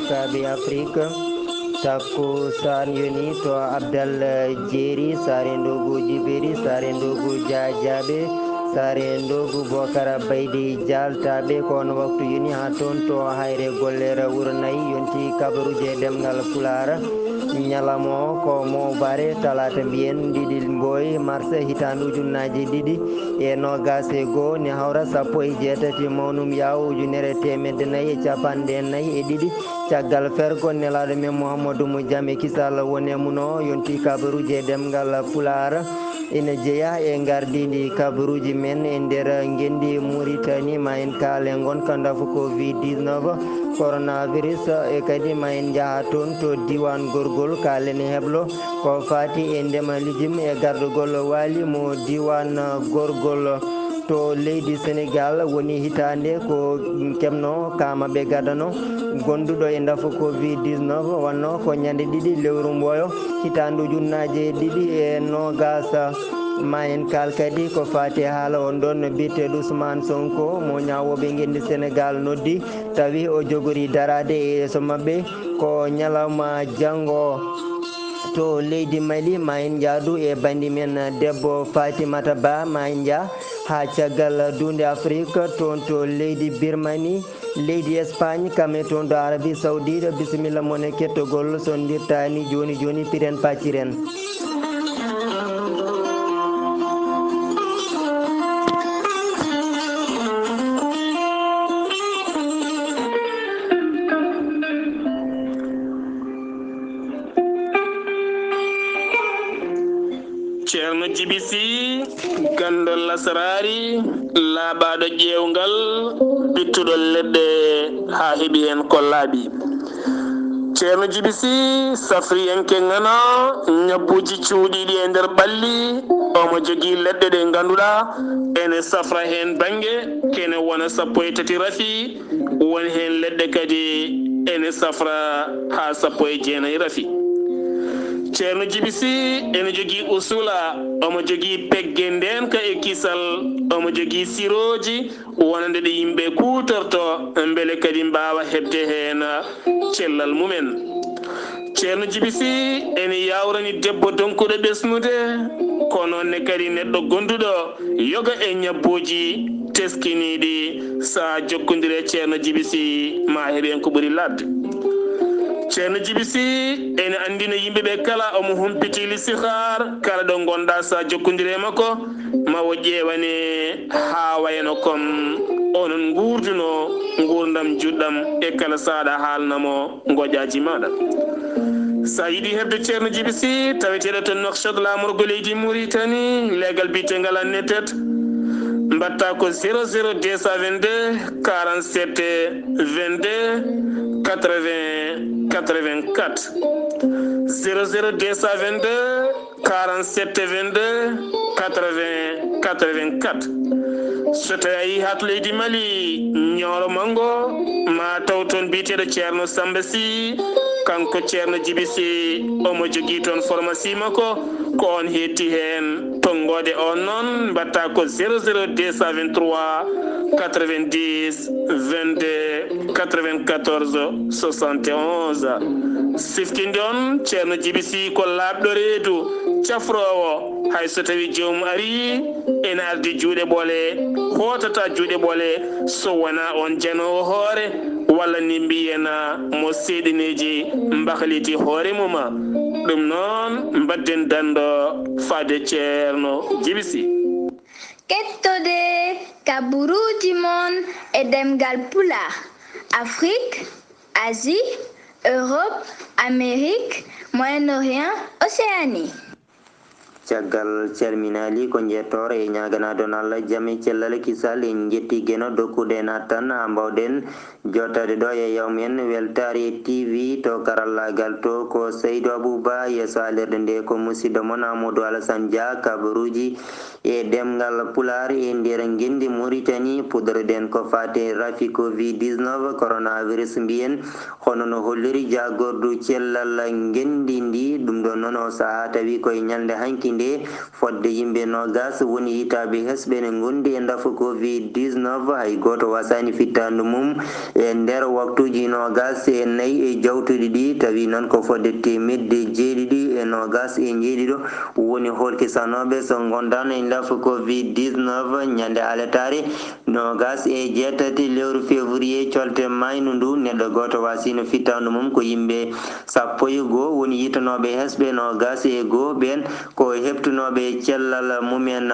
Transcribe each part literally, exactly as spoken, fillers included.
Kaaɓe Afrik, takkusaan yoni to Abdal Jeeri, Saare Ndogu Jibeeri, Saare Ndogu Jaajaaɓe, Saare Ndogu Bokara Baydi Jaaltaaɓe. Ko on waktu yoni haa toon to Hayre Gollere Wuro Nayi, yonti kabaruuji e ɗemngal Pulaar. Ñalawma o ko mowbare, talaata mbiyen, ɗiɗi mboy mars, hitaande ujunnaaji ɗiɗi e noogaas e goo, ne hawra sappo e jeetati mawnum yaawo ujunere teemedde nayi e capanɗe nayi e ɗiɗi. Caggal fergo, nelaaɗo men Muhammadu mo jam e kisal woni e mum o, yonti kabaruuji e ɗemngal Pulaar. Ina jeyaa e ngardiindi kabaruuji men e nder ngenndi Muritani, ma en kaale ngonka ndafu covid dix-neuf, coronavirus, e kadi ma en njaha toon to diiwaan Gorgol, kaalen heblo ko faati e ndema lijum e gardagol waali mo diiwaan Gorgol. To leydi Senegaal woni hitaande ko keɓno ka maɓɓe gadano gonduɗo e ndafu covid dix-neuf, wonno ko ñande ɗiɗi lewru mboyo hitaande ujunnaaje ɗiɗi e noogaas. Ma en kaal kadi ko faati e haala on ɗon no biyeteeɗo Ousmane Sonko mo ñaawooɓe ngenndi Senegaal noddi, tawi o jogori daraade e yeeso maɓɓe ko ñalawma janngo. To leydi Mali, ma en njaadu e banndi men debbo Fatimata Ba, ma en njaa haa caggal duunde Afrik, toon to leydi Birmani, leydi Espagne, kam e toon to Arabie Saoudite. Bisimilla mon e kettogol, so on ndirtaani jooni jooni, piren pacciren. Ceerno Jibi Sih, ganndo lasraari, laaɓaaɗo ƴeewngal, ɓittuɗo leɗɗe haa heɓi heen ko laaɓi. Ceerno Jibi Sih, safriyanke ŋana, ñabbuuji cuuɗiiɗi e nder ɓalli, omo jogii leɗɗe ɗe ngannduɗaa ene safra heen bannge, kene wona sappo e tati rafi, won heen leɗɗe kadi ene safra haa sappo e jeenayi rafi. Ceerno Jibi Sih ene jogii usula, omo jogii pegge ndeenka e kisal, omo jogii sirooji wonande ɗe yimɓe kuutorto, mbele kadi mbaawa heɓde heen cellal mumen. Ceerno Jibi Sih ene yaawrani debbo donkuɗo ɓesnude, ko noon ne kadi neɗɗo gonduɗo yoga e ñabbuuji teskiniiɗi. So a jokkondire Ceerno Jibi Sih, ma heɓ heen ko ɓuri laaɓde. Ceerno Jibi Sih ene anndina yimɓe ɓe kala omo humpiti lisihaar, kala ɗo ngonɗaa so a jokkondire e makko, ma o ƴeewane haa wayno kon onon nguurduno nguurndam juɗɗam e kala saɗa haalna mo ngoƴaaji maaɗa. So a yiɗi heɓde Ceerno Jibi Sih, taweteeɗo to Nouakchott, laamorgo leydi Mauritanie, leegal biyeteegal Annetet, mbaɗta ko zéro zéro deux cent vingt-deux quarante-sept vingt-deux quatre-vingts quatre-vingt-quatre. Zéro zéro deux cent vingt-deux quarante-sept vingt-deux quatre-vingts quatre-vingt-quatre. So tawi a yii haa to leydi Mali, Ñooro Manngo, ma taw toon biyeteeɗo Ceerno Samba Sy, kanko Ceerno Jibi Sy, omo jogii toon pharmacie makko, ko on heetti heen. Tonngoode on noon, mbaɗta ko zéro zéro deux cent vingt-trois quatre-vingt-dix vingt-deux quatre-vingt-quatorze soixante et onze. Siftinde on, Ceerno Jibi Sy ko laaɓɗo reedu, cafroowo, hay so tawi joomum arii, ene ardi juuɗe ɓole, hootata juuɗe ɓole, so wonaa on janoowo hoore, walla ni mbiyen mo seeɗineeji mbahliti hoore mum. Ɗum noon, mbadden danndo faade Ceerno Jibi Sy. Kettode kabaruuji mon e ɗemngal Pulaar, Afrique, Asie, Europe, Amérique, Moyen-Orient, Océanie. Caggal calminaali ko njettoor e ñaaganaade on Allah jam e cellal kisal, en njetti Geno dokkude en attan haa mbaawɗen jottaade ɗo e yaw men Weltaare T V to karallaagal to ko Seydou Abouba, yeeso alirde nde ko musidɗo mon Amadou Alassane Dia, kabaruuji e ɗemngal Pulaar e nder ngenndi Mauritanie. Puɗɗoreɗen ko faati e rafi covid dix-neuf, coronavirus mbiyen, hono no holliri jaagordu cellal ngenndi ndi. Ɗum ɗo noon o sahaa tawi koye ñalnde hanki Nde fodde yimɓe noogas woni yitaaɓe hesɓe ne ngondi e ndafu covid dix-neuf, hay gooto wasaani fittaandu mum e nder waktuuji noogas e nayi e jawtuɗi ɗi. Tawi noon ko fodde teemedde jeeɗiɗi e noogas e njeeɗiɗo woni horkisanooɓe so ngondaano e ndafu covid dix-neuf. Ñande alataare noogas e jeetati lewru février, colte maaynu ndu, neɗɗo gooto waasiino fittaandu mum. Ko yimɓe sappo e goo woni yitanooɓe hesɓe noogas e goo ɓeen, ko heɓtunooɓe cellal mumen.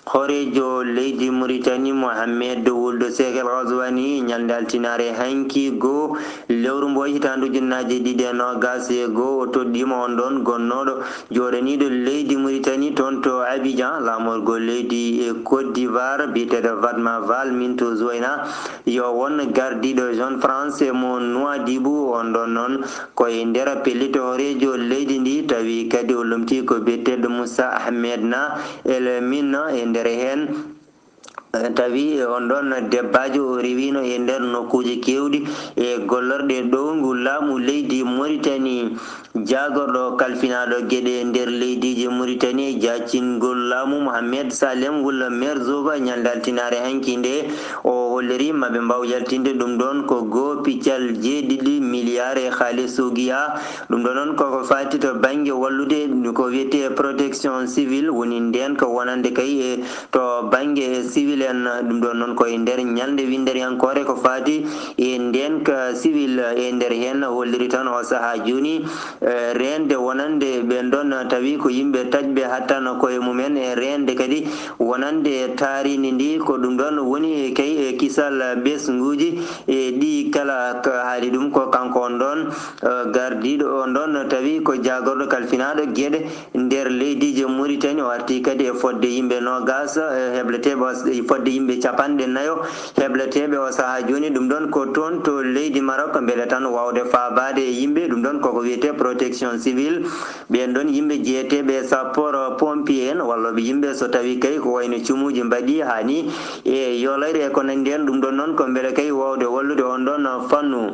Hooreejo leydi Mauritanie, Mohamed Wuld Cheikh El Ghazouani, ñalnde altinaare hanki, goo lewru mbo hitaande ujunnaaje ɗiɗi e noogas e goo, o toɗɗiima on ɗoon gonnooɗo jooɗaniiɗo leydi Mauritanie toon to Abidjan, laamorgo leydi e Côte d'Ivoire, biyeteeɗo Fatma Val Minto Zouaina, yo won gardiiɗo Jeune France mo Nouadhibou. On ɗoon noon ko e nder pellitte hooreejo leydi ndi, tawi kadi o lomtii ko biyeteeɗo Moussa Ahmed Na El Min e nder heen. Eh, tawi on ɗoon debbaajo o rewiino e nder nokkuuji keewɗi e gollorɗe ɗowngu laamu leydi Mauritanie. Jaagorɗo kalfinaaɗo geɗe nder leydiiji Mauritanie, jaacingol laamu, Mohamed Salem Wul Merzouga, ñalnde altinaare hanki nde, o holliri maɓe mbaaw yaltinde ɗum ɗoon ko goo piccal jeeɗiɗi miliyaar e haalis Suugiya. Ɗum ɗo noon koko faati to bannge wallude ko wiyetee protection civile, woni ndeen ko wonande kay e to bannge civil en. Ɗum ɗo noon ko e nder ñalnde winnderiyankoore ko faati e ndeen ka civil e nder heen holliri tan o sahaa jooni, eh, reende wonande ɓeen ɗoon tawi ko yimɓe taƴɓe hattano koye mumen e reende kadi wonande taarindi ndi. Ko ɗum ɗoon woni kay e kisal ɓesnguuji e ɗi kala. Ka haali ɗum ko kanko on ɗoon, eh, gardiiɗo on ɗoon tawi ko jaagorɗo kalfinaaɗo geɗe nder leydiije Mauritanie. O arti kadi e fodde yimɓe noogas, eh, hebleteeɓe o, e fodde yimɓe capanɗe nayo hebleteeɓe o sahaa jooni. Ɗum ɗoon ko toon to leydi Maroc, mbele tan waawde faabaade e yimɓe. Ɗum ɗoon koko wiyetee protection civile. Ɓeen ɗoon yimɓe jeyeteeɓe e sapeurs pompiers en, walla ɓe yimɓe so tawi kay ko wayno cumuuji mbaɗi haa ni e yolayre e ko nanndi heen. Ɗum ɗoon noon ko mbele kay waawde wallude on ɗoon fannu.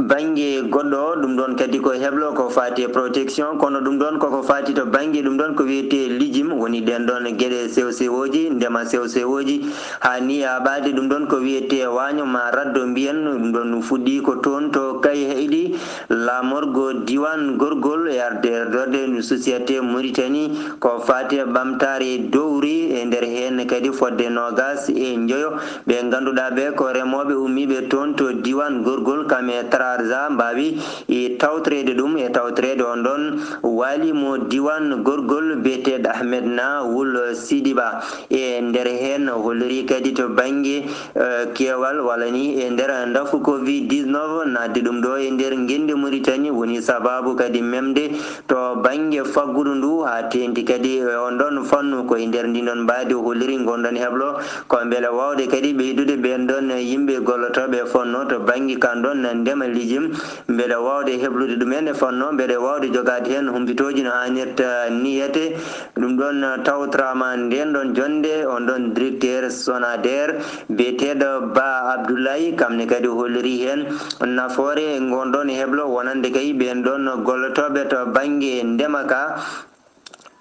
Bannge goɗɗo o, ɗum ɗoon kadi ko heblo ko faati e protection, kono ɗum ɗoon koko faati to bannge ɗum ɗoon ko wiyetee lijim, woni ɗeen ɗoon geɗe sew-sewooji, ndema sew-sewooji, haa ni yaaɓaade ɗum ɗoon ko wiyetee waaño ma raddo mbiyen. Ɗum ɗoon fuɗɗii ko toon to Kayhayɗi, laamorgo diiwaan Gorgol e arde ardorde no société Mauritanie, ko faati e ɓamtaare dowri, e nder heen kadi fodde noogas e njoyo ɓe ngannduɗaa ɓe ko remooɓe ummiiɓe toon to diiwaan Gorgol, kam e Trarza mbaawi e tawtoreede ɗum e tawtoreede on ɗoon waali mo diiwaan Gorgol biyeteeɗo Ahmed Na Wul Sidiba. E nder heen o holliri kadi to bannge, eh, keewal walla ni e nder ndafu covid dix-neuf, naatde ɗum ɗo e nder ngenndi Mauritanie woni sabaabu kadi memde to bannge faggudu ndu, haa teeŋti kadi e on ɗoon fannu. Ko e nder ndin ɗoon mbaadi o holliri ngon ɗoon heblo ko mbele waawde kadi ɓeydude ɓeen ɗoon yimɓe gollotooɓe e fannu to bannge kan ɗoon ndema lijim, mbele waawde heblude ɗum en e fannu, mbele waawde jogaade heen humpitooji no haanirta niyete. Ɗum ɗoon tawtoraama ndeen ɗoon jonnde, on ɗoon directeur Sonader biyeteeɗo Ba Abdoulaye, kam ne kadi holliri heen nafoore ngon ɗoon heblo wonande kay ɓeen ɗoon gollotooɓe to bannge ndema ka.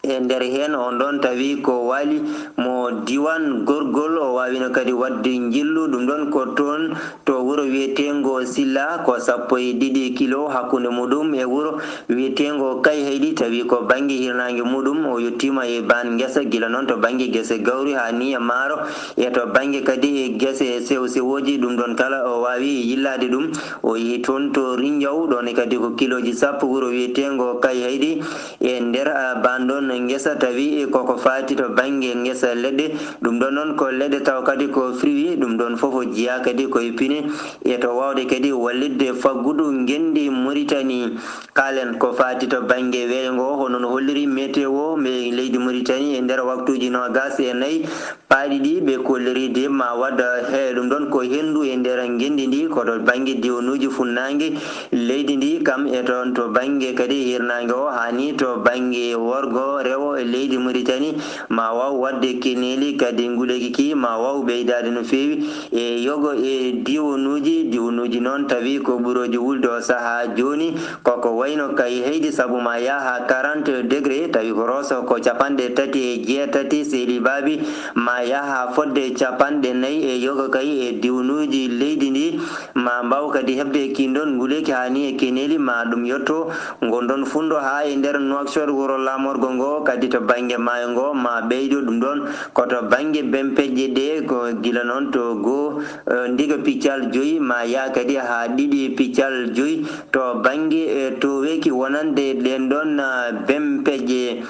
E nder heen on ɗoon tawi ko waali mo diiwaan Gorgol, o waawino kadi waɗde njillu, ɗum ɗoon ko toon to wuro wiyeteengo Silla, ko sappo e ɗiɗi kilo hakkunde muɗum e wuro wiyeteengo Kayhayɗi, tawi ko bannge hirnaange muɗum o yettiima e baan ngesa, gila noon to bannge gese gawri haa ni e maaro, e to bannge kadi e gese sewo-sewooji, ɗum ɗoon kala o waawi yillaade ɗum. O yehi toon to Rinjaw, ɗoon kadi ko kilooji sappo wuro wiyeteengo Kayhayɗi, e nder, ah, baan ɗoon ngesa, tawi koko faati to bannge ngesa leɗɗe. Ɗum ɗoon noon ko leɗɗe taw kadi ko fruit, ɗum ɗoon fof o jeyaa kadi ko e pine, e to waawde kadi wallitde faggudu ngenndi Mauritanie. Kaalen ko faati to bannge weeyo ngo, hono no holliri météo mo leydi Mauritanie e nder waktuuji noogas e nayi paaɗi ɗi ɓe kolliri de ma waɗ he ɗum ɗoon ko henndu e nder ngenndi ndi, ko to bannge diwaanuuji funnaange leydi ndi, kam e toon to bannge kadi hirnaange o, haa ni to bannge worgo. rewo e leydi Muritani, ma waaw waɗde keneeli, kadi nguleeki ki ma waaw ɓeydaade no feewi e yogo e diwnuuji, diwnuuji noon tawi ko ɓurooji wulde o sahaa jooni, koko wayno kay heydi, sabu ma yaha quarante degré, tawi ko Rooso ko capanɗe tati e jeetati seeli baabi, ma yaha fodde capanɗe nayi e yogo kay e diwnuuji leydi ndi, ma mbaaw kadi heɓde kiin ɗoon nguleeki haa ni e keneeli, ma ɗum yetto ngon ɗoon funndo haa e nder Nouakchott, wuro laamorgo ngo, kadi to bannge maayo ngo, ma ɓeydo ɗum ɗoon ko to bannge bempeƴƴe ɗe, ko gila noon to goo, eh, ndiga piccal joyi, ma yaa kadi haa ɗiɗi piccal joyi to bannge, eh, tooweeki wonande ɗeen ɗoon, ah, bempeƴƴe.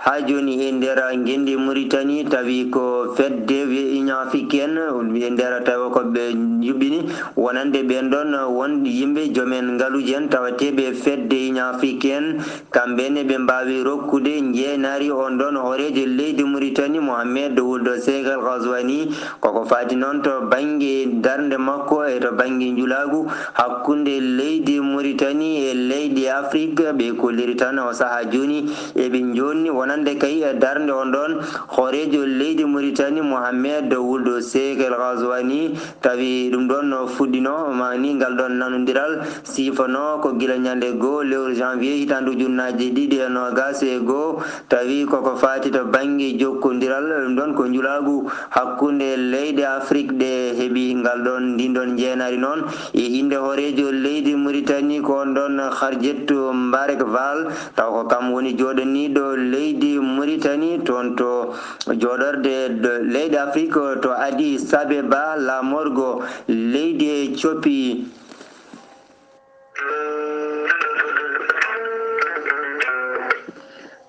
Haa jooni e nder ngenndi Muritani, tawi ko fedde wiyee Union Africaine, e nder tawa ko ɓe njuɓɓini wonande ɓeen ɗoon won yimɓe joom en ngaluuji en tawateeɓe fedde Union Africaine, kamɓe ne ɓe mbaawi rokkude njeenaari on ɗoon hooreejo leydi Muritani, Mohamed Wuld Cheikh El Ghazouani, koko faati noon to bannge darnde makko e to bannge njulaagu hakkunde leydi Muritani e leyɗe Afrik. Ɓe kolliri tan o sahaa jooni eɓe njonni wonande kay e darnde on ɗoon hooreejo leydi Muritani, Mohamed Wuld Cheikh El Ghazouani, tawi ɗum ɗoon no fuɗɗino ma ni ngal ɗoon nanondiral siifano ko gila ñande goo lewru janvier hitaande ujunnaaje ɗiɗi e noogaas e goo, tawi koko faati to bannge jokkondiral, ɗum ɗoon ko njulaagu hakkunde leyɗe Afrik ɗe heɓi ngal ɗoon, ndin ɗoon njeenaari noon e innde hooreejo leydi Muritani, ko on ɗoon Khardiatou Mbarek Vall, taw ko kam woni jooɗaniiɗo leydi Muritani toon to jooɗorde leyɗe Afrik to Addis Abeba, laamorgo leydi Ethiopie.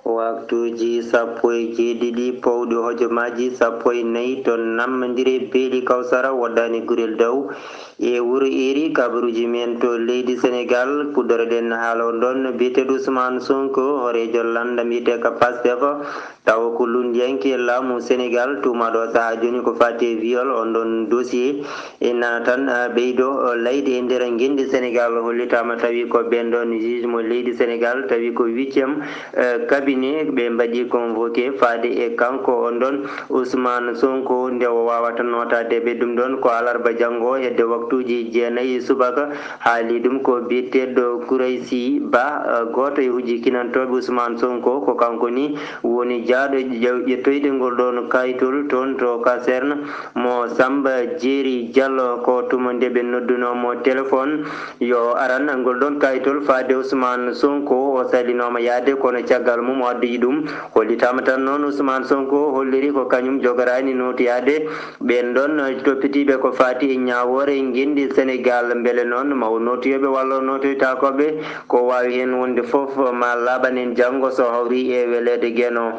Waktuuji sappo e jeeɗiɗi pawɗi hojomaaji sappo e nayi to nammandire beeli Kawsara, woɗɗaani Gurel Daw e wuro Eeri. Kabaruuji men to leydi Senegaal, puɗɗoroɗen haala on ɗoon biyeteeɗo Ousmane Sonko, hooreejo lannda mbiyetee ka Pastef, tawa ko lunndiyanke laamu Senegaal, tuumaaɗo sahaa jooni ko faati e viol on ɗoon dossier. Ina tan, ah, ɓeydo, oh, layde e nder ngenndi Senegaal, hollitaama tawi ko ɓeen ɗoon juge mo leydi Senegaal, tawi ko huitième, eh, cabinet ɓe mbaɗi convoqué faade e kanko on ɗoon Ousmane Sonko, nde o waawata nootaade ɓe ɗum ɗoon ko alarba janngo hedde waktuuji jeenayi subaka. Haali ɗum ko biyeteeɗo Kouraysi Ba, eh, gooto e hujji kinantooɓe Ousmane Sonko, ko kanko ni woni jaaɗo ƴettoyde ngol ɗoon kayitol toon to kaserne mo Samba Jeeri Diallo, ko tuma nde ɓe noddunoo mo téléphone yo aran ngol ɗoon kayitol faade Ousmane Sonko. O salinooma yahde, kono caggal mum o addoyi ɗum. Hollitaama tan noon Ousmane Sonko holliri ko kañum jogoraani nootoyaade ɓeen ɗoon toppitiiɓe ko faati e ñaawoore ngenndi Senegaal. Mbele noon ma o nootoyo ɓe walla o nootoytaako ɓe? Ko waawi heen wonde fof, ma laaɓan en janngo so hawri e weleede Geno.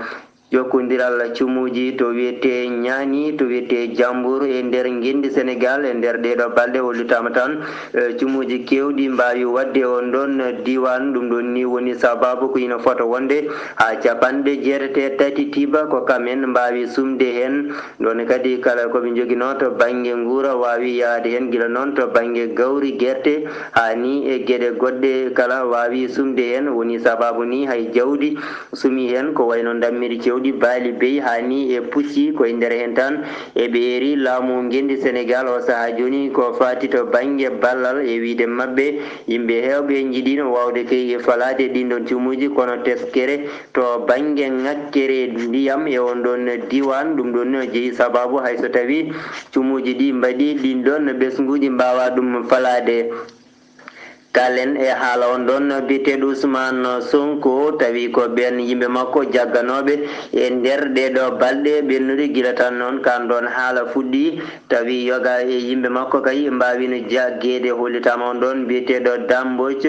Jokkondiral cumuuji to wiyetee Ñaani, to wiyetee Jambuur e nder ngenndi Senegaal e nder ɗee ɗoo balɗe, hollitaama tan, eh, cumuuji keewɗi mbaawi waɗde on ɗoon diiwaan. Ɗum ɗoon ni woni sabaabu ko ina fota wonde haa capanɗe jeetati e tati tiiba ko kam en mbaawi sumde heen. Ɗoon kadi kala ko ɓe njoginoo to bannge nguura waawi yahaade heen, gila noon to bannge gawri, gerte, haa ni e geɗe goɗɗe kala waawi sumde heen. Woni sabaabu ni hay jawdi sumi heen, ko wayno ndammiri cewɗi, baali, beyi, haa ni e pucci. Ko e nder heen tan eɓe eri laamu ngenndi Senegaal o sahaa jooni ko faati to bannge ballal. E wiyde maɓɓe, yimɓe heewɓe njiɗino waawde kay e falaade ɗiin ɗoon cumuuji, kono teskere to bannge ŋakkere ndiyam e on ɗoon diiwaan. Ɗum ɗoon jeyi sabaabu hay so tawii cumuuji ɗi mbaɗi ɗiin ɗoon ɓesnguuji mbaawaa ɗum falaade. Kaalen e haala on ɗoon biyeteeɗo Ousmane Sonko, tawi ko ɓeen yimɓe makko jagganooɓe e nder ɗee ɗoo balɗe ɓennuɗe gila tan noon kaan ɗoon haala fuɗɗii, tawi yoga e yimɓe makko kay mbaawino jaggeede. Hollitaama on ɗoon biyeteeɗo Dame Mbodj,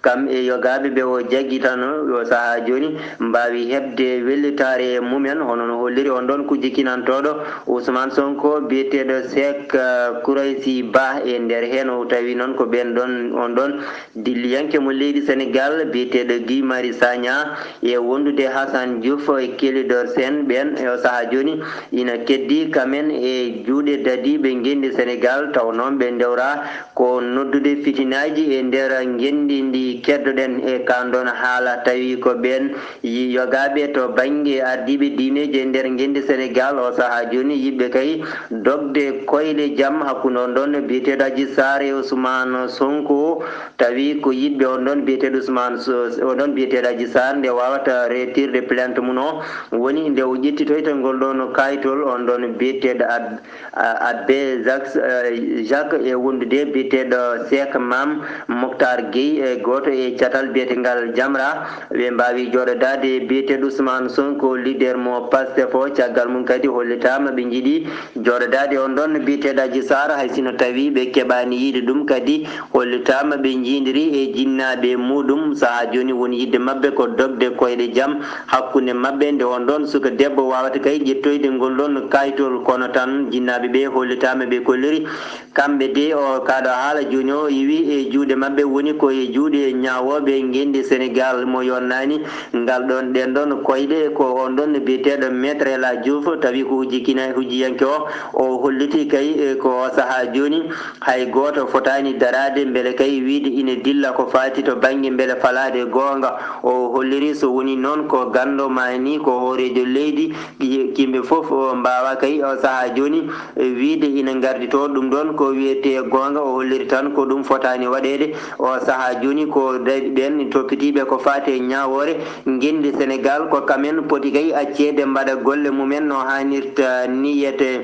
kam e yogaaɓe ɓe o jaggi tan o sahaa jooni mbaawi heɓde wellitaare e mumen, hono no holliri on ɗoon kujje kinantooɗo Ousmane Sonko, biyeteeɗo Seck, eh, Kouraysi Ba. E nder heen o tawi noon ko ɓeen ɗoon, on ɗoon Dilliyanke mo leydi Senegal biyeteeɗo Guy Marius Sagna e wondude Hassan Diouf e Clédor Sène, ɓeen e o sahaa jooni ina keddii kamen e juuɗe dadiiɓe ngenndi Senegal, taw noon ɓe ndewraa ko noddude fitinaaji e nder ngenndi ndi keddoɗen e kaan ɗoon haala, tawi ko ɓeen yogaaɓe to bannge ardiiɓe diineeji e nder ngenndi Senegal. O sahaa jooni yiɗɓe kay dogde koyɗe jam hakkunde on ɗoon biyeteeɗo Adji Sarr e Ousmane Sonko, tawi ko yiɗɓe on ɗoon biyeteeɗo Ousmane So-, on ɗoon biyeteeɗo Adji Sarr nde waawata retirde plainte mum o, woni nde o ƴettitoyta ngol ɗoon kaayitol on ɗoon biyeteeɗo Ab-, a-, Abbé Jacques, eh, Jacques e wondude biyeteeɗo Cheikh Mame Moctar Guèye, e gooto e catal biyetengal Jamra. Ɓe mbaawi jooɗodaade e biyeteeɗo Ousmane Sonko, leader mo Pastef o. Caggal mum kadi hollitaama ɓe njiɗi jooɗodaade on ɗoon biyeteeɗo Adji Sarr, hay sino tawi ɓe keɓaani yiide ɗum. Kadi hollitaama ɓe njiidiri e jinnaaɓe muuɗum. Sahaa jooni woni yiɗde maɓɓe ko dogde koyɗe jam hakkunde maɓɓe, nde on ɗoon suka debbo waawata kay ƴettoyde ngol ɗoon kaayitol. Kono tan jinnaaɓe ɓe hollitaama ɓe kolliri kamɓe de o kaaɗo haala jooni o iwi e juuɗe maɓɓe, woni ko e juuɗe ñaawooɓe ngenndi Senegal mo yonnaani ngal ɗoon, ɗeen ɗoon koyɗe. Ko on ɗoon biyeteeɗo Maître El Hadj Diouf, tawi ko hujji kina-, hujjiyanke o, o holliti kay, e, ko o sahaa jooni hay gooto fotaani daraade mbele kay wiide ina dilla ko faati to bannge mbele falaade goonga. O holliri so woni noon ko ganndo maa ni ko hooreejo leydi, yimɓe fof o mbaawa kay o sahaa jooni wiide ina ngarditoo. Ɗum ɗoon ko wiyetee goonga, o holliri tan ko ɗum fotaani waɗeede. O sahaa jooni ko daɗi ɓeen toppitiiɓe ko faati e ñaawoore ngenndi Senegal, ko kamen poti kay acceede mbaɗa golle mumen no haanirta ni. Yiyetee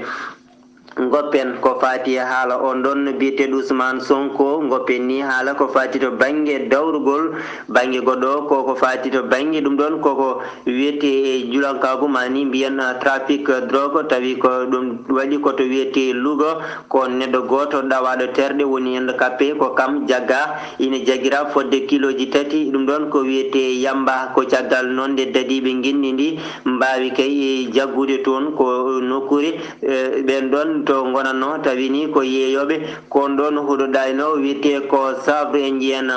ngoppen ko faati e haala on ɗoon biyeteeɗo Ousmane Sonko, ngoppen ni haala ko faati to bannge dawrugol, bannge goɗɗo o ko ko faati to bannge ɗum ɗoon koko wiyetee e julankaagu maa ni mbiyen, ah, trafic drogue, tawi ko ɗum waɗi ko to wiyetee Louga, ko neɗɗo gooto ɗawaaɗo terɗe woni handicapé, ko kam jaggaa, ina jagira fodde kilooji tati, ɗum ɗoon ko wiyetee yamba. Ko caggal noon nde dadiiɓe ngenndi ndi mbaawi kay jaggude toon ko nokkuure, eh, ɓeen ɗoon to ngonatnoo, tawi ni ko yeeyooɓe, ko on ɗoon huɗo ɗaynoo wiyetee ko Sabre Indien.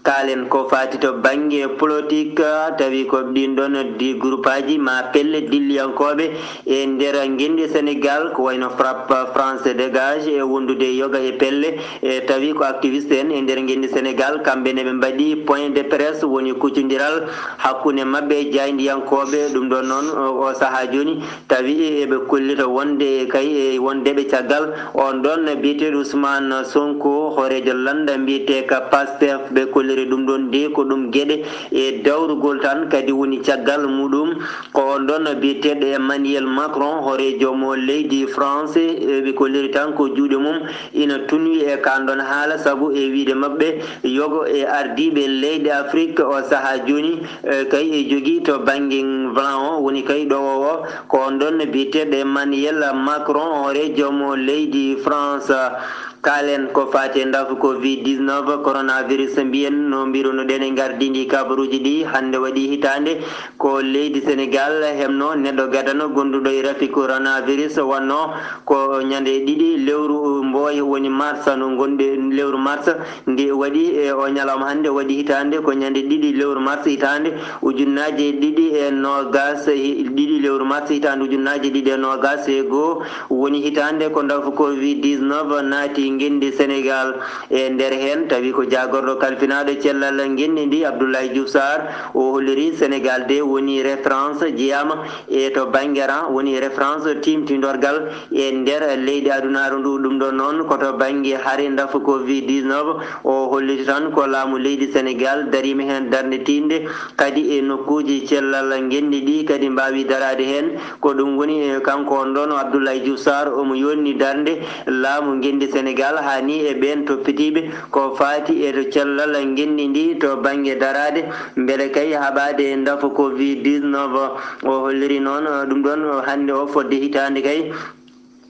Kaalen ko faati to bannge politik, tawi ko ɗiin ɗoon di groupaaji maa pelle dilliyankooɓe e nder ngenndi Senegal, ko wayno Frappe France Dégage e wondude yoga e pelle, e tawi ko activiste en e nder ngenndi Senegal, kamɓe ne ɓe mbaɗi point de presse, woni kuccondiral hakkunde maɓɓe e jaayndiyankooɓe. Ɗum ɗoon noon, o, o sahaa jooni, tawi eɓe kollita wonde kay e wondeɓe caggal on ɗoon biyeteeɗo Ousmane Sonko, hooreejo lannda mbiyetee ka Pastef, ɓe kolliri ɗum ɗoon de ko ɗum geɗe e dawrugol tan kadi woni caggal muɗum. Ko on ɗoon biyeteeɗo Emmanuel Macron, hooreejo mo leydi France, eɓe kolliri tan ko juuɗe mum ina tunwi e kaan ɗoon haala, sabu e wiyde maɓɓe yogo e ardiiɓe leyɗe Afrik o sahaa jooni, e, kay e jogii to bannge plan o, woni kay ɗowo o, ko on ɗoon biyeteeɗo Emmanuel Macron, hooreejo mo leydi France. Kaalen ko faati e ndafu covid dix-neuf, coronavirus mbiyen no mbiruno-ɗen e ngardiindi kabaruuji ɗi. Hannde waɗi hitaande ko leydi Senegal heɓno neɗɗo gadano gonduɗo e rafi coronavirus, wonno ko ñande ɗiɗi lewru mbooy woni mars, no ngonɗe lewru mars. Nde waɗi e o ñalawma hannde, waɗi hitaande ko ñande ɗiɗi lewru mars hitaande ujunnaaje ɗiɗi e noogas e ɗiɗi lewru mars hitaande ujunnaaje ɗiɗi e noogas e goo. Woni hitaande ko ndafu covid dix-neuf naati ngenndi Senegal. E nder heen tawi ko jaagorɗo kalfinaaɗo cellal ngenndi ndi, Abdoulaye Diouf Sarr, o holliri Senegal de woni référence jeyaama e to bannge ran, woni référence tiimtindorgal e nder leyɗe adunaaru ndu. Ɗum ɗo noon ko to bannge hare ndafu covid dix-neuf, o holliti tan ko laamu leydi Senegal dariima heen darnde tiiɗnde, kadi e nokkuuji cellal ngenndi ɗi kadi mbaawi daraade heen. Ko ɗum woni, e, kanko on ɗoon Abdoulaye Diouf Sarr, omo yonni darnde laamu ngenndi Senegal haa ni e ɓeen toppitiiɓe ko faati e to cellal ngenndi ndi to bannge daraade, mbele kay haɓaade e ndafu covid dix-neuf. O holliri noon, e, ɗum ɗoon, e, hannde o fodde hitaande kay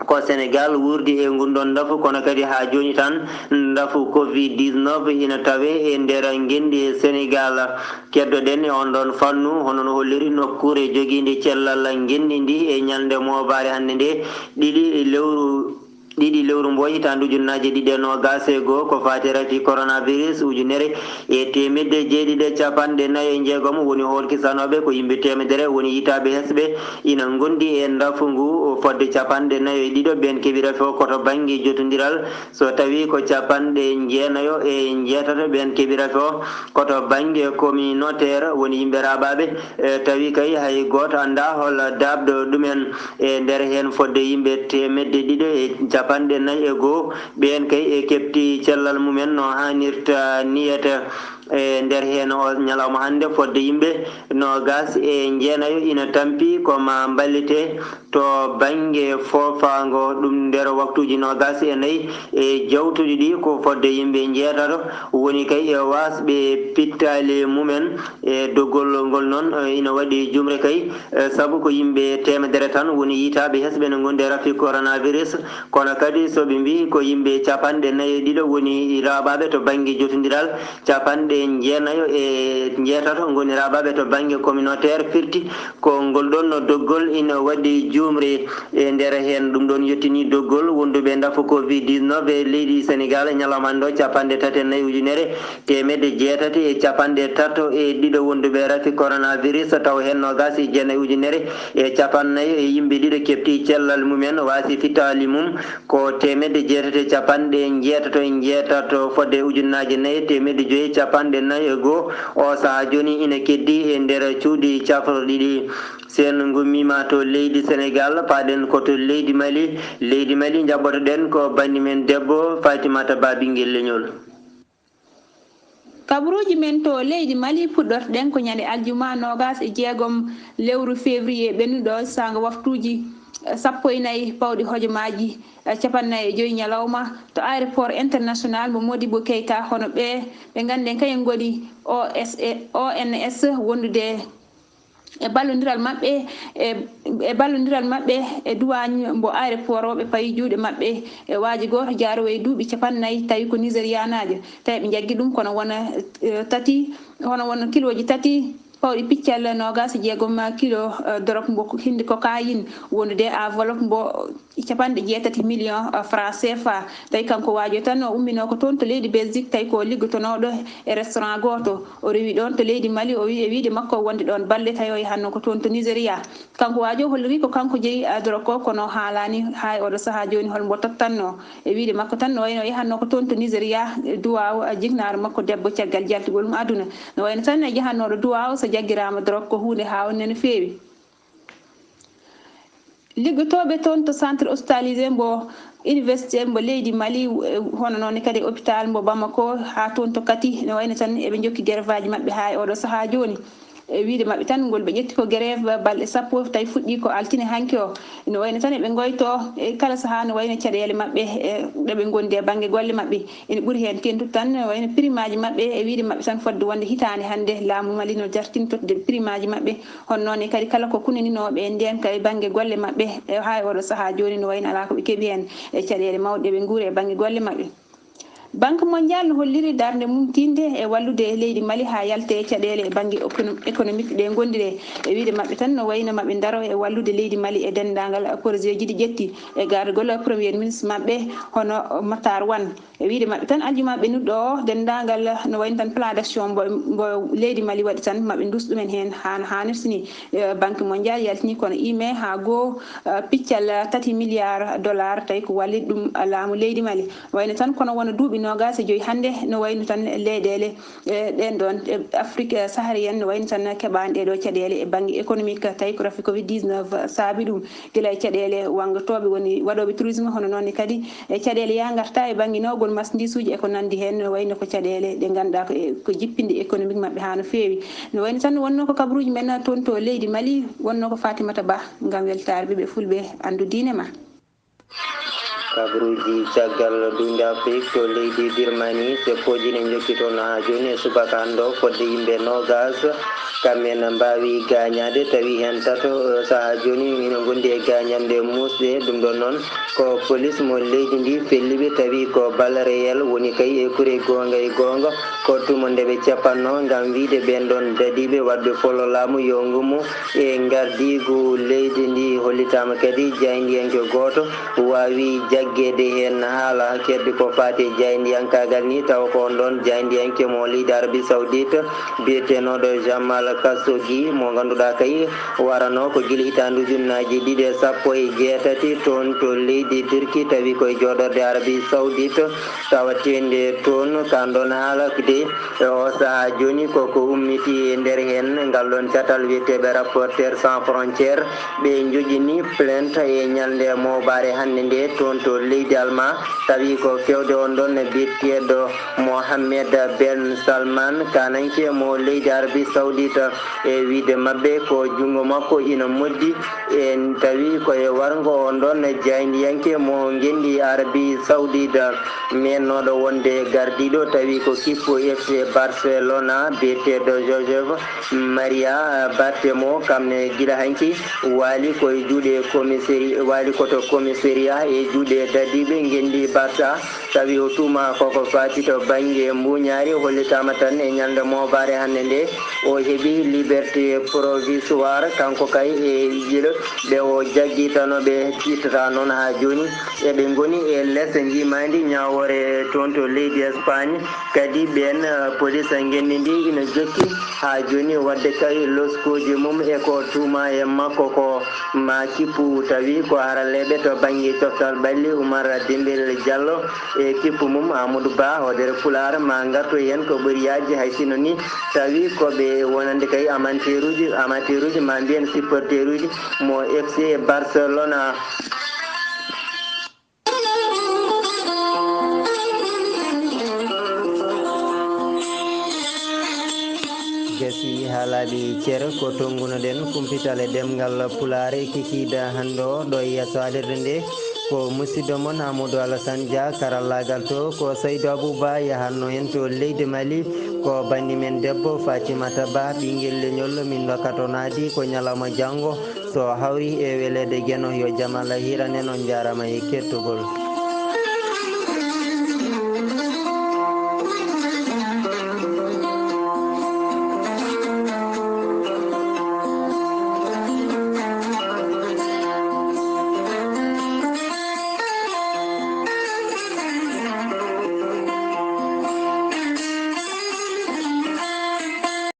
ko Senegal wuurdi e ngun ɗoon ndafu, kono kadi haa jooni tan ndafu covid dix-neuf ina tawee e nder ngenndi Senegal. Keddoɗen e on ɗoon fannu, hono no holliri nokkuure jogiinde cellal ngenndi ndi e ñalnde moobaare hannde nde, ɗiɗi lewru Ɗiɗi lewru mbo hitaande ujunnaaje ɗiɗi e noogaas e goo, ko faati rafi coronavirus, ujunere e teemedde jeeɗiɗi e capanɗe nayi e jeegom woni hoolkisanooɓe, ko yimɓe teemedere woni yitaaɓe hesɓe ina ngondi e rafu ngu, fodde capanɗe nayi e ɗiɗo ɓeen keɓi rafi o ko to bannge jotondiral, so tawii ko capanɗe jeenayo e jeetato ɓeen keɓi rafi o ko to bannge communautaire woni yimɓe raaɓaaɓe, e tawi kay hay gooto anndaa hol daaɓɗo ɗumen. E nder heen fodde yimɓe teemedde ɗiɗo e capanɗe nayi e goo, ɓeen kay e keɓti cellal mumen no haanirta niyata. E nder heen o ñalawma hannde fodde yimɓe noogaas e jeenayo ina tampi ko ma mballite to bannge foofaango, ɗum nder waktuuji noogaas e nayi e jawtuɗi ɗi ko fodde yimɓe jeetato woni kay e waasɓe pittaali mumen. E doggol ngol noon, e, ina waɗi jumre kay, e, sabu ko yimɓe teemedere tan woni yitaaɓe hesɓe ne ngondi e rafi coronavirus, kono kadi so ɓe mbiyi ko yimɓe capanɗe nayi e ɗiɗo woni raaɓaaɓe to bannge jotondiral, capanɗe jeenayo e jeetato ngoni raaɓaaɓe to bannge communautaire, firti ko ngol ɗoon no doggol ina waɗi jumre e nder heen. Ɗum ɗoon yettini doggol wonduɓe ndafu covid dix-neuf e leydi Senegaal e ñalawma hannde o, capanɗe tati e nayi ujunere teemedde jeetati e capanɗe tato e ɗiɗo wonduɓe rafi coronavirus, taw heen noogaas e jeenayi ujunere e capanɗe nayi e yimɓe ɗiɗo keɓti cellal mumen, waasi fittaali mum ko teemedde jeetati e capanɗe jeetato e jeetato, fodde ujunnaaje nayi e teemedde joyi e capanɗe nayi e goo. O sahaa jooni ina keddi e nder cuuɗi cafroɗi ɗi. So en ngummiima to leydi Senegaal, paaɗen ko to leydi Mali. Leydi Mali, njaɓɓotoɗen ko banndi men debbo Fatimata Ba, ɓinngel leñol. Kabaruuji men to leydi Mali puɗɗortoɗen ko ñande aljuma noogaas e jeegom lewru février ɓennuɗo, saanga waftuuji sappo e nayi pawɗi hojomaaji capanɗe nayi e joyi ñalawma to aéroport international mo Modibo Keita, hono ɓe ɓe ngannden kañum ngoni O S A, O N S, wondude e ballondiral maɓɓe, e, e ballondiral maɓɓe e duwaañ mbo aéroport o, ɓe payi juuɗe maɓɓe e waaji gooto jaarowo e duuɓi capanɗe nayi, tawi ko Nigérianaajo, tawi ɓe njaggi ɗum kono wona, eh, tati, hono wona kilooji tati pawɗi piccal noogaas e jeegom kilo, eh, dorog mbo hindi cocaïne wondude enveloppe mbo capanɗe jeetati million, eh, franc C F A. Tawi kanko waajo tan o umminoo ko toon to leydi Belgique, tawi ko liggotonooɗo e restaurant gooto. O rewi ɗoon to leydi Mali, o wi e wiide makko wonde ɗoon balɗe, tawi o yahatnoo ko toon to Nigéria. Kanko waajo holliri ko kanko jeyi, eh, dorog ko, kono haalaani haa e oɗo sahaa jooni hol mbo tottannoo. E wiide makko tan, no wayno o yahatnoo ko toon to Nigéria, eh, duwaaw, eh, jiknaaro makko debbo caggal jaltugol mum aduna. No wayno tan e jahannooɗo duwaaw so jaggiraama dorog ko huunde haawnde no feewi. Liggotooɓe toon to centre hospitalisé mbo université mbo leydi Mali, eh, hono noon kadi hôpital mbo Bamako, haa toon to Kati, ne wayno tan eɓe njokki grève aji maɓɓe haa e oɗo sahaa jooni. E wiide maɓɓe tan, ngol ɓe ƴetti ko grève balɗe sappo, tawi fuɗɗii ko altine hanki o. Ne wayno tan eɓe ngoyto e kala sahaa, ne wayno caɗeele maɓɓe, e ɗo ɓe ngondi e bannge golle maɓɓe. Ene ɓuri heen tentude tan, ne wayno primaaji maɓɓe, e wiide maɓɓe tan fodde wonde hitaande hannde, laamu Mali no jartintotde primaaji maɓɓe. Hono noon kadi kala ko kunaninooɓe e ndeenka e bannge golle maɓɓe, e haa e oɗo sahaa jooni, no wayno alaa ko ɓe keɓi heen e caɗeele mawɗe ɓe nguuri e bannge golle maɓɓe. Banque Mondiale no holliri darnde mum tinde e wallude leydi Mali haa yalte e caɗeele e bannge écono-, économique ɗe ngondire. E wiide maɓɓe tan, no wayno maɓɓe ndaro e wallude leydi Mali e denndaangal projet ji ɗi ƴetti e gardagol Premier Ministre maɓɓe hono Matar Wan. E wiide maɓɓe tan, aljuma ɓennuɗo o, denndaangal no wayno tan plan d'action mbo, mbo leydi Mali waɗi tan, maɓɓe nduus ɗumen heen haa no haanirta ni. Eh, Banque Mondiale yaltini kono email haa goo, eh, piccal tati milliard dollar, tawi ko wallit ɗum laamu leydi Mali. Wayno tan kono wona duuɓi noogaas e joyi hannde, no wayno tan leyɗeele, eh, ɗeen ɗoon, eh, Afrique, eh, saharienne, no wayno tan keɓaani ɗee ɗoo caɗeele e bannge économique, tawi ko rafi covid dix-neuf saabi ɗum. Gila e caɗeele wanngotooɓe woni waɗooɓe tourisme, hono noon ne kadi e caɗeele yaa ngarta e bannge nawgol marchandisuuji e ko nanndi heen, no wayno ko caɗeele ɗe ngannduɗaa ko e, ko jippinde économique maɓɓe haa no feewi. No wayno tan wonnoo ko kabaruuji men toon to leydi Mali, wonnoo ko Fatimata Ba ngam weltaare ɓiɓɓe fulɓe, anndu diine ma. Kabaruuji caggal duunde Afrik to leydi Birmanie, seppooji ne njokki toon haa jooni e subaka hannde o, fodde yimɓe noogaas. Kamɓe ne mbaawi gaañaade, tawi heen tato, eh, sahaa jooni ina ngondi e gaañanɗe muusɗe. Ɗum ɗoon noon ko polis mo leydi ndi felli ɓe, tawi ko bal réel woni kay e kure goonga e goonga. Ko tuma nde ɓe cappatnoo ngam wiyde ɓeen ɗoon dadiiɓe waɗɓe folo laamu yo ngummo e ngardiigu leydi ndi. Hollitaama kadi jaayndiyanke gooto waawi Jaggeede heen haala keddi ko faati e jaayndiyankaagal ni, tawa ko on ɗoon jaayndiyanke mo leydi Arabie Saoudite, biyetenooɗo Jamal Khashoggi, mo ngannduɗaa kay warano ko gila hitaande ujunnaaji ɗiɗi e sappo e jeetati toon to leydi Turki, tawi koye jooɗorde Arabie Saoudite, tawateende toon. Kaan ɗoon haala de e o sahaa jooni ko ko ummiti e nder heen ngal ɗoon catal wiyeteeɓe Reporters sans frontières. Ɓe njoƴini plainte e ñalnde moobaare hannde nde toon to leydi Almaa, tawi ko fewde on ɗon biyeteeɗo Mohammed Ben Salman, kananke mo leydi Arabie Saoudite. E wiyde maɓɓe ko junngo makko ina moddi, e tawi ko e warngo on ɗon jaayndiyanke mo ngenndi Arabie Saoudite, meennooɗo wonde gardiiɗo, tawi ko kippu F C Barcelona, biyeteeɗo Joseph Maria Bartemo, kam ne gila hanki waali ko e juuɗe commissari-, waali ko to commissariat e juuɗe dadiiɓe ngenndi Barça, tawi o tuuma koko faati to bannge mbuuñaari. Hollitaama tan e ñalnde moobaare hannde nde o heɓi liberté provisoire, kanko kay e gila ɓe o jaggi tan o ɓe tiitata noon haa jooni. Eɓe ngoni e les njiimaandi ñaawoore toon to leydi Espagne. Kadi ɓeen, eh, police ngenndi ndi ina jokki haa jooni waɗde kay loskooji mum e ko tuuma e makko ko ma kippu, tawi ko haralleeɓe to bannge coftal ɓalli Oumar Dembélé Diallo e kippu mum Amadou Ba, hoodere Pulaar, ma ngartu heen ko ɓuri yaajde hay sinno ni, tawi ko ɓe wonande kay amateur uji, amateur uji ma mbiyen supporter uji mo F C Barcelona. Gasi haa laaɓi cer ko tonngunoɗen kumpital e ɗemngal Pulaar e kikiiɗe hannde o ɗo e yeeso haalirde nde. Ko musidɗo mon Amadou Alassane Dia, karallaagal to ko Saydou Abouba yahatno en to leydi Mali. Ko banndi men debbo Fatimata Ba, ɓinngel leñol min ndokkatonaadi ko ñalawma janngo. So hawri e weleede Geno, yo jam Allah hiiran en, on njaaraama e kettugol.